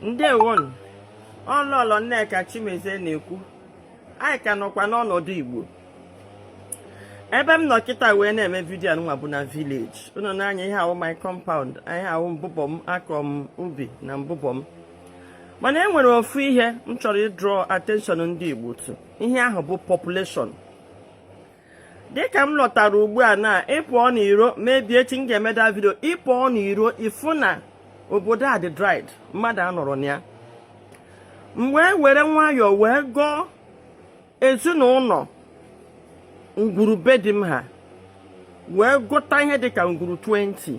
Ndewonu. Ọlọlọ Nneka Chimezie na-ekwu. Anyị ka nọkwa n'ọnọdụ Igbo. Ebe m nọ kịta wee na-eme video nwa bụ na village. Unu n'anya, ihe ahụ my compound, ihe ahụ mbụbọ m, akọ m ubi na mbụbọ m. Mana e nwere ofu ihe m chọrọ ịdraw attention ndị Igbo to. Ihe ahụ bụ population. Dịka m lọtara ugbu a na ịpụọ n'iro, mebie echi m ga-emeda video, ịpụọ n'iro, ịfụ na obodo a dị dried, mmadụ anọrọ na ya. M wee were nwayọọ wee gọọ ezinụlọ ngwurube dị m ha, wee gụta ihe dịka ngwuru 20.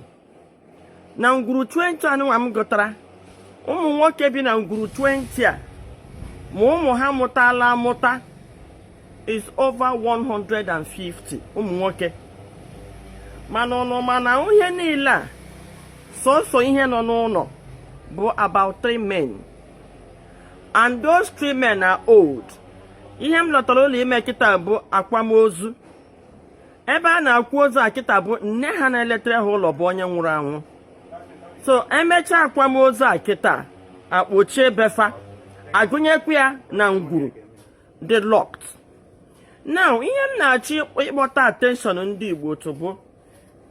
Na ngwuru 20 anụnwa m gụtara, ụmụ nwoke bi na ngwuru 20 a, ma ụmụ ha mụtala amụta, is over 150 ụmụ nwoke. Mana ọnụ mana ihe niile a, sọsọ ihe nọ n'ụlọ bụ about three men, and those three men are old. Ihe m lọtara ụlọ ime kịta bụ akwamozu. Ebe a na-akwa ozu a kịta bụ nne ha na-eletere ha ụlọ, bụ onye nwụrụ anwụ. So emechaa akwamozu a kịta, akpochie befa, agụnyekwa ya na ngwuru dị locked. Now, ihe m na-achọ ịkpọta attention ndị Igbo otu bụ,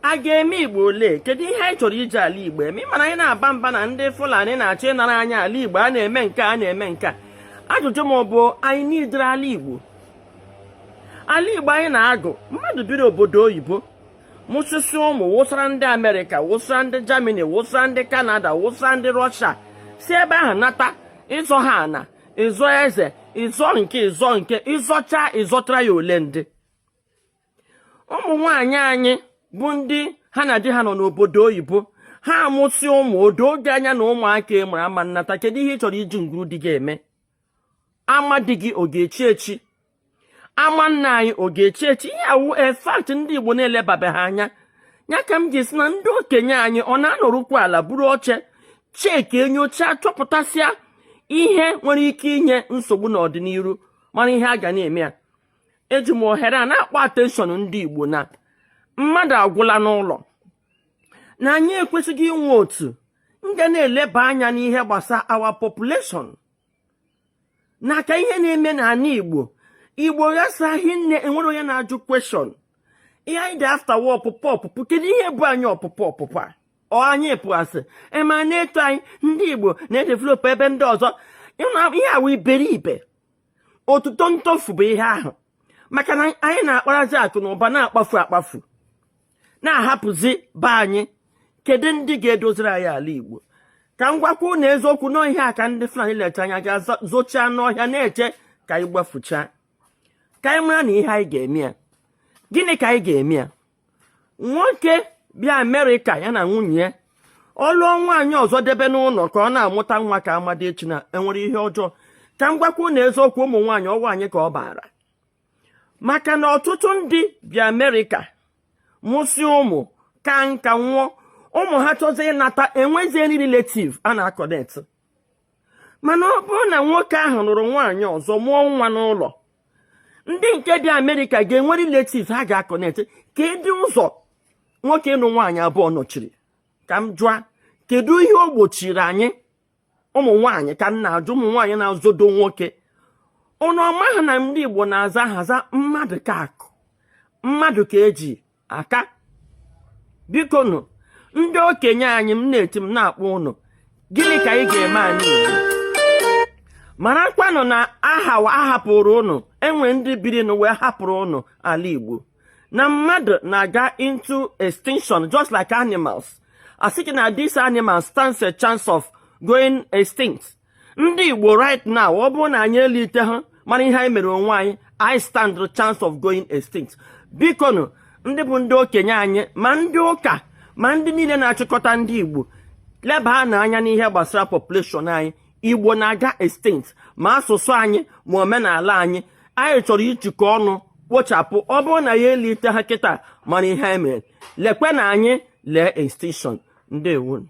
a ga-eme Igbo ole? Kedu ihe anyị chọrọ iji ala Igbo eme? Mana anyị na-aba mba na ndị Fulani na-achọ ịnara anyị ala Igbo, a na-eme nke a, na-eme nke a. Ajụjụ m bụ, anyị niidere ala Igbo? Ala Igbo anyị na-agụ, mmadụ biri obodo oyibo, mụsịsị ụmụ, wụsara ndị Amerịka, wụsara ndị Germany, wụsara ndị Kanada, wụsara ndị Rọshia, si ebe ahụ nata ịzọ ha ana, ịzọ eze, ịzọ nke, ịzọ nke, ịzọcha, ịzọtara ya ole? Ndị ụmụ nwaanyị anyị bụ ndị ha na di ha nọ n'obodo oyibo, ha amụsị ụmụ, odo oge anya na ụmụaka ị mụrụ ama nnata. Kedu ihe ị chọrọ iji ngwuru di gị eme? Ama di gị ọ ga-echi echi? Ama nna anyị ọ ga-echi echi? Ihe awụ a fact ndị Igbo na-elebabeghị anya ya. Ka m ji si na ndị okenye anyị ọ na-anọrụkwa ala, buru oche, cheki, enyocha, chọpụtasịa ihe nwere ike inye nsogbu n'ọdịnihu, mara ihe a ga na-eme ya. Eji m ohere a na-akpọ attention ndị Igbo na mmadụ agwụla n'ụlọ, na anyị ekwesịghị inwe otu m ga na-eleba anya n'ihe gbasara our population n'aka ihe na-eme n'ala Igbo. Igbo ghasaghị nne, enwere onye na-ajụ question. Ihe anyị dị after wa ọpụpụ ọpụpụ. Kedu ihe bụ anyị ọpụpụ ọpụpụ a? Ọ anyị pụasị ema na-eto anyị ndị Igbo na-edevelop ebe ndị ọzọ. Ihe awụ iberibe, otuto ntofu bụ ihe ahụ, maka na anyị na-akparazi akụ na ụba na-akpafu akpafu, na-ahapụzi be anyị. Kedu ndị ga-edoziri anyị ala Igbo? Ka m gwakwa unu eziokwu, n'ihe a ka ndị Fulani lecha anya ga-zochaa n'ọhịa, na-eche ka anyị gbafuchaa, ka anyị mara na ihe anyị ga-eme ya. Gịnị ka anyị ga-eme ya? Nwoke bịa Amerịka, ya na nwunye ya, ọ lụọ nwaanyị ọzọ debe n'ụlọ ka ọ na-amụta nwa, ka amadi echi na enwere ihe ọjọọ. Ka m gwakwa unu eziokwu, ụmụ nwaanyị, ọwa anyị ka ọ baara, maka na ọtụtụ ndị bịa Amerịka mụsị ụmụ ka nka nwụọ, ụmụ ha chọzie ịnata, enwezie relative a na-aconnect. Mana ọ bụrụ na nwoke ahụ lụrụ nwaanyị ọzọ, mụọ nwa n'ụlọ, ndị nke dị Amerịka ga-enwe relative ha ga-aconnect. Ka ịdị ụzọ nwoke ịnụ nwaanyị abụọ nọchiri, ka m jụa, kedu ihe o gbochiri anyị ụmụ nwaanyị? Ka m na-ajụ ụmụ nwaanyị na-azodo nwoke, ụnụ ọmaghị na ndị Igbo na-aza ahaza mmadụ ka akụ, mmadụ ka eji aka. Biko nụ, ndị okenye anyị, m na-eti m na-akpọ ụnụ, gịnị ka anyị ga-eme anyị Igbo? Marakwanụ na aha ahapụrụ ụnụ, enwe ndị birinụ wee hapụrụ ụnụ ala Igbo, na mmadụ na-aga into extinction just like animals. Asị gị na this animal stands a chance of going extinct. Ndị Igbo right now, ọ bụrụ na anyị elite ha, mara ihe anyị mere onwe anyị, I stand the chance of going extinct. Biko nụ, ndị bụ ndị okenye anyị, ma ndị ụka, ma ndị niile na-achịkọta ndị Igbo, leba n'anya n'ihe gbasara population anyị. Igbo na-aga extinct, ma asụsụ anyị ma omenala anyị. Anyị chọrọ ijikọ ọnụ kpochapụ. Ọ bụrụ na ya elite ha kịta, mara ihe anyị mere, lekwe na anyị lee extinction. Ndewo.